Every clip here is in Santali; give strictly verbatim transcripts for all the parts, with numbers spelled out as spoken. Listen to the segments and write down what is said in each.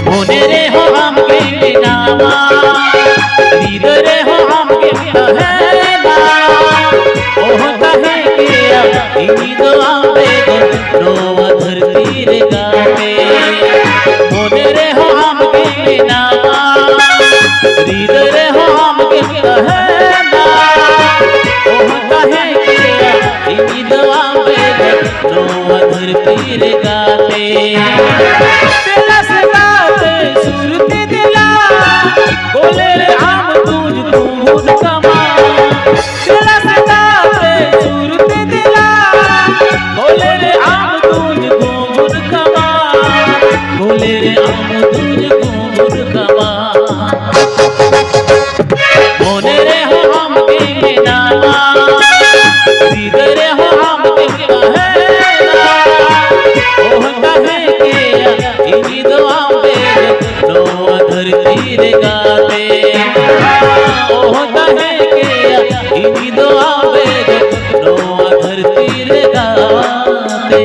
ᱢᱚᱱᱮ ᱨᱮᱦᱚᱸ ᱟᱢ ᱜᱮ ᱢᱮᱱᱟᱢᱟ, ᱦᱤᱨᱫᱟᱹᱭ ᱨᱮᱦᱚᱸ ᱟᱢ ᱜᱮᱢ ᱛᱟᱦᱮᱱᱟ᱾ ᱚᱦᱚ ᱛᱟᱦᱮᱸ ᱠᱮᱭᱟ ᱤᱧ ᱫᱚ ᱟᱢ ᱵᱮᱜᱚᱨ ᱱᱚᱣᱟ ᱫᱷᱟᱹᱨᱛᱤ ᱨᱮ ᱜᱟᱛᱮ᱾ ᱢᱚᱱᱮ ᱨᱮᱦᱚᱸ ᱟᱢ ᱜᱮ ᱢᱮᱱᱟᱢᱟ, ᱦᱤᱨᱫᱟᱹᱭ ᱨᱮᱦᱚᱸ ᱟᱢ ᱜᱮᱢ ᱛᱟᱦᱮᱱᱟ᱾ ᱚᱦᱚ ᱛᱟᱦᱮᱸ ᱠᱮᱭᱟ ᱤᱧ ᱫᱚ ᱟᱢ ᱵᱮᱜᱚᱨ ᱱᱚᱣᱟ ᱫᱷᱟᱹᱨᱛᱤ ᱨᱮ ᱜᱟᱛᱮ᱾ ᱫᱮᱞᱟ ᱥᱮᱛᱟᱜ ᱨᱮ ᱥᱩᱨ ᱛᱮ ᱫᱮᱞᱟ, ᱠᱚᱞᱮ ᱨᱮ ᱟᱢ ᱫᱩᱧ ᱜᱩᱸᱜᱩᱫ ᱠᱟᱢᱟ᱾ ᱫᱮᱞᱟ ᱥᱮᱛᱟᱜ ᱨᱮ ᱥᱩᱨ ᱛᱮ ᱫᱮᱞᱟ, ᱠᱚᱞᱮ ᱨᱮ ᱟᱢ ᱫᱩᱧ ᱜᱩᱸᱜᱩᱫ ᱠᱟᱢᱟ᱾ ᱠᱚᱞᱮ ᱨᱮ ᱟᱢ ᱫᱩᱧ ᱜᱩᱸᱜᱩᱫ ᱠᱟᱢᱟ᱾ ᱢᱚᱱᱮ ᱨᱮᱦᱚᱸ ᱟᱢ ᱜᱮ ᱢᱮᱱᱟᱢᱟ, ᱦᱤᱨᱫᱟᱹᱭ ᱨᱮᱦᱚᱸ ᱟᱢ ᱜᱮᱢ ᱛᱟᱦᱮᱱᱟ᱾ ᱚᱦᱚ ᱛᱟᱦᱮᱸ ᱠᱮᱭᱟ ᱤᱧ ᱫᱚ ᱟᱢ ᱵᱮᱜᱚᱨ ᱱᱚᱣᱟ ᱫᱷᱟᱹᱨᱛᱤ ᱨᱮ ᱜᱟᱛᱮ᱾ ᱚᱦᱚ ᱛᱟᱦᱮᱸ ᱠᱮᱭᱟ ᱤᱧ ᱫᱚ ᱟᱢ ᱵᱮᱜᱚᱨ ᱱᱚᱣᱟ ᱫᱷᱟᱹᱨᱛᱤ ᱨᱮ ᱜᱟᱛᱮ᱾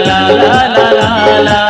la la la la la.